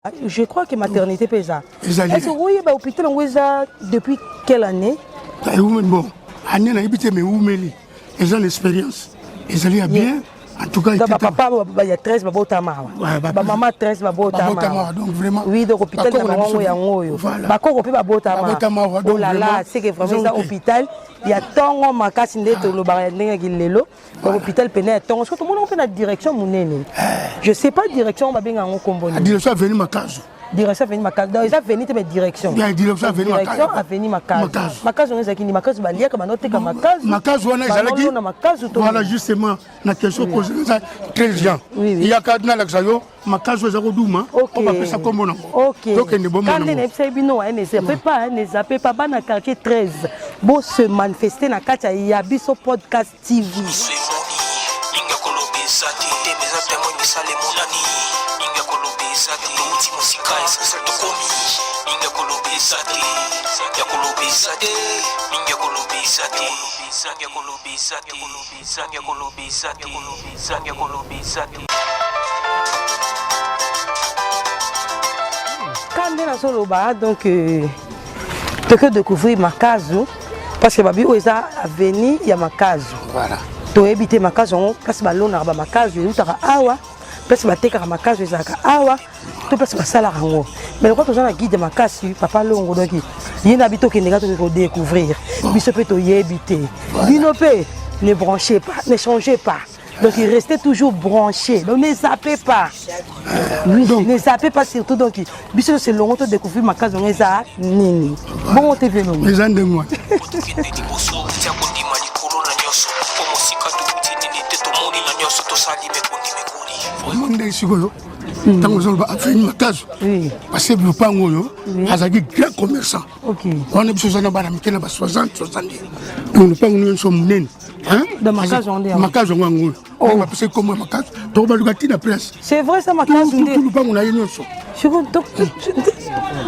Je crois que maternité mpe eza. Est-ce que oyeba hôpital yango eza depuis quelle année? Bon, année nayebi te, mais ewumeli, eza na expérience, ezali ya bien en tout cas. Donc bapapa ya 13 babotama awa, bamama 13 babotama awa. Donc vraiment. Oui, donc hôpital na bango yango oyo, bakoko mpe babotama. Oh là là, c'est que vraiment eza hôpital ya ntongo makasi nde tolobaka ya ndenge ya kilelo. Donc hôpital pene ya ntongo. Soki tomonango mpe na direction monene, je sais pas direction babenga yango kombo nini. Direction avenue Makazo. Direction avenue Makazo. Donc eza avenue te, mais direction. Direction avenue. Direction avenue Makazo. Makazo yango ezalaki nini? Makazo baliaka, banoteka makazo? Makazo wana ezalaki na makazo to. Voilà, justement, na question posée eza très bien. Yaka nalakisa yo makazo eza koduma po bapesa nkombo nango. Tokende bomona. Kande nayebisaki bino, ne zappe pas, ne zappe pas. Bana quartier 13, bo se manifester na kati ya Biso Podcast TV. Mingi koloba eza te, teme eza témoin, misala emonani. Mingi koloba eza te, touti mosika, essentiel tokomi. Mingi koloba eza te, ya koloba eza te, mingi koloba eza te, mingi koloba eza te, mingi koloba eza te, mingi koloba eza te. Ka nde nazoloba, donc toke découvrir makazu parce que babi oyo eza avenue ya Makazu. Voilà. Toyebi te makazu yango, place balonaka bamakazu eutaka awa, place batekaka makazu ezalaka awa, to place basalaka yango. Mais lokola toza na guide makasi, papa Longo, donc ye na bi tokende ka toke kodécouvrir. Biso mpe toyebi te, bino mpe ne branchez pas, ne changez pas. Donc il restait toujours branché. Donc ne zappez pas. Oui, donc, ne zappez pas surtout. Donc, biso c'est longo to découvrir makazo eza nini. Bongo TV longo. Eza ndenge wana. Tokende liboso, tia kondima likolo na nyonso, po mosika touti nini te, tomoni na nyonso tosali mekoli mekoli. Vraiment, ndenge sikoyo ntango ozoloba avenue Makazo, parce que lupango oyo azalaki grand commerçant. Wana biso oza na bana mike na ba 60, 70, donc lupango nyonso monene. Donc makazo yango nde yango. Makazo yango oyo bapesaki kombo ya Makazo, toko baluka ntina place. C'est vrai ça, makazo nde. Lupango na ye nyonso.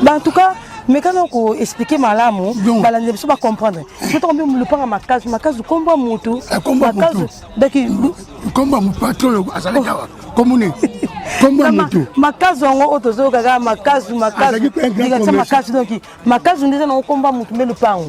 Bah, en tout cas, mekana ko expliquer malamu, balandi biso bacomprendre. So tokombi lupanga Makazo, Makazo kombo ya mutu. Kombo ya mutu. Donc kombo ya patron oyo azalaki awa, kombo nini? Kombo ya mutu. Makazo yango oyo tozoyoka kaka makazo, makazo, direction Makazo. Donc makazo nde eza nango kombo ya mutu nde lupango.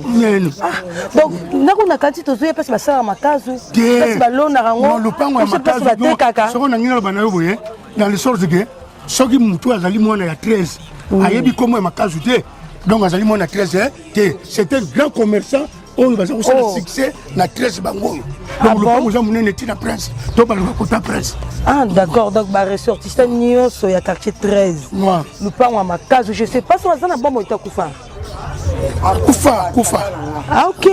Ah, donc ndako na kati tozoya place basalaka makazo, place balonaka yango. Lupango ya Makazo, batekaka. Soko nangi naloba na yo boye, dans le sorte que soki mutu azali mwana ya 13, ayebi kombo ya Makazu te, donc azali mwana 13 te. C'est un grand commerçant oyo baza kosala succès na 13 bango oyo. Donc lopango eza monene ntina prince to baluka kota prince. Ah d'accord, donc baressortissant nyonso ya quartier 13, lupango ya Makazu, je sais pas so aza na bomoi to akufa. Akufa, akufa. Ah, ok.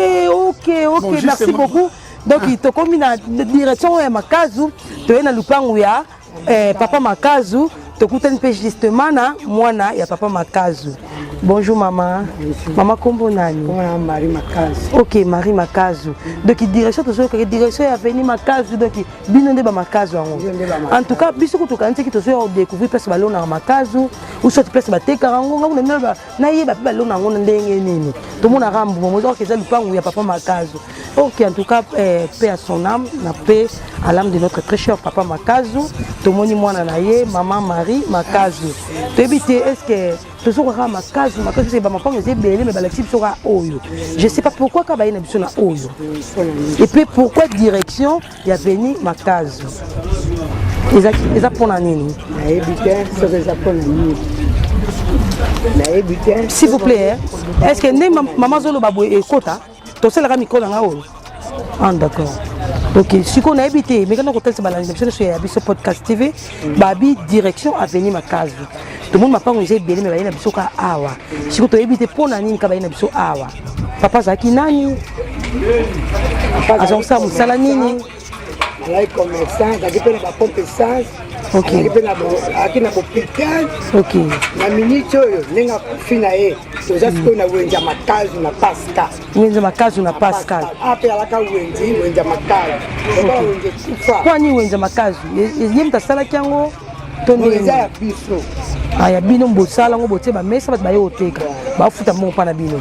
Bon, merci beaucoup. Donc tokomi na direction oyo ya Makazu, toye na lupango ya papa Makazu, tokutani mpe justement na mwana ya papa Makazu. Bonjour mama. Mama, kombo nani? Marie Makazu. Ok, Marie Makazu. Donc direction tozoyokaki, direction ya avenue Makazu, donc bino nde bamakazu yango. En tout cas, biso kutokanisi tozoya kodécouvrir place balonaka makazu ou soit place batekaka yango. Ngango na nayeba mpe balona yango na ndenge nini, tomonaka mbuma mozoka eza lupangu ya papa Makazu. Ok, en tout cas, paix à son âme, na paix à l'âme de notre très cher papa Makazu. Tomoni mwana na ye, mama Marie Makazu. Toyebi te est ce que tozokaka makazu, makazu bamapango eza ebele, mais balakisi biso kaka oyo. Je sais pas pourquoi kaka baye na biso na oyo, et puis pourquoi direction ya avenue Makazu, eza mpona nini? Nayebi te soki eza mpona nini, nayebi te. S'il vous plaît, est ce que nde mama azoloba boye ekota tosalaka mikolo na nga oyo? Ah d'accord, ok. Sikoyo nayebi te, mekana kotalisa balandi na biso nyonso ya Biso Podcast TV. Babi direction avenue Makazu, tomoni mapango eza ebele, mais baye na biso ka awa. Sikoyo toyebi te mpo na nini ka baye na biso awa. Papa azalaki nani? Aza kosala mosala nini? Azalaki commerçant, azalaki mpe na bapompe essence, azalaki mpe azalaki na hôpital. Na minute oyo ndenge akufi na ye, toza sikoyo na wenze ya Makazu na Pascal. Wenze Makazu na Pascal. Ape alaka wenze, wenze ya Makazu, lokola wenze ekufa. Mpo ani wenze Makazu ye moto asalaki yango to ndenge? Eza ya biso. Ah, ya bino, bosala yango, botie bamesa, bato baye koteka, bafuta mbongo mpa na bino.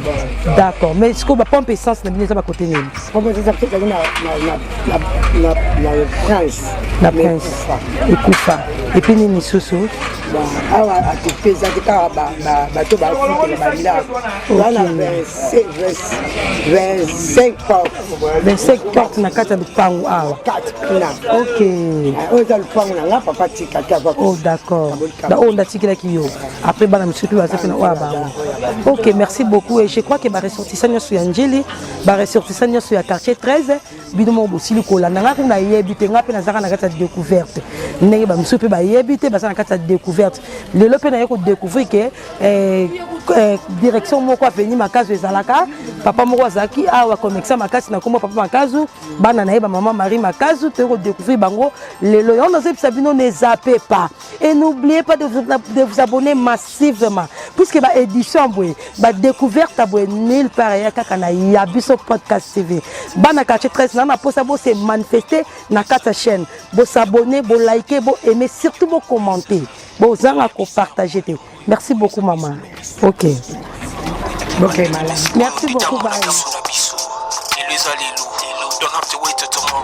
D'accord, mais sikoyo bapompe essence na bino eza bakote nini? Pompe essence ezali na prince. Na Prince ekufa. Et puis nini lisusu? Bon, awa activité ezaki kaka bato bafutela bandako wana, 25 porte. 25 porte na kati ya lupango awa? Kati kuna. Oyo eza lupango na nga, papa tika te. Oh d'accord, oyo ndatikelaki yo. Après bana mosusu mpe baza mpe na oyo ya bango. Ok, merci beaucoup. Et je crois que baressortissant nyonso ya Njili, baressortissant nyonso ya quartier 13, bino moko bosili kolanda. Nga kuna nayebi te, nga mpe nazalaka na kati ya découverte, ndenge bamisusu mpe bayebi te, baza na kati ya découverte. Lelo mpe naye kodécouvrir ke direction moko avenue Makazu ezalaka, papa moko azalaki awa commerçant makasi na kombo papa Makazu, bana na ye bamama Marie Makazu. Toye kodécouvrir bango lelo. Yango nazoyebisa bino, ne zappez pas et n'oubliez pas de vous abonner massivement, puisque baédition boye, badécouverte boye, nulle part eya kaka na Ya Biso Podcast TV. Bana quartier 13, na mposa bose manifester na kati ya chaîne, bosabonner, bolike, boaime, surtout bocommenter, bozanga kopartage te. Merci beaucoup, mama. Ok. Ok, malamu. Merci beaucoup, bye. Lelo eza lelo. Don't have to wait till tomorrow.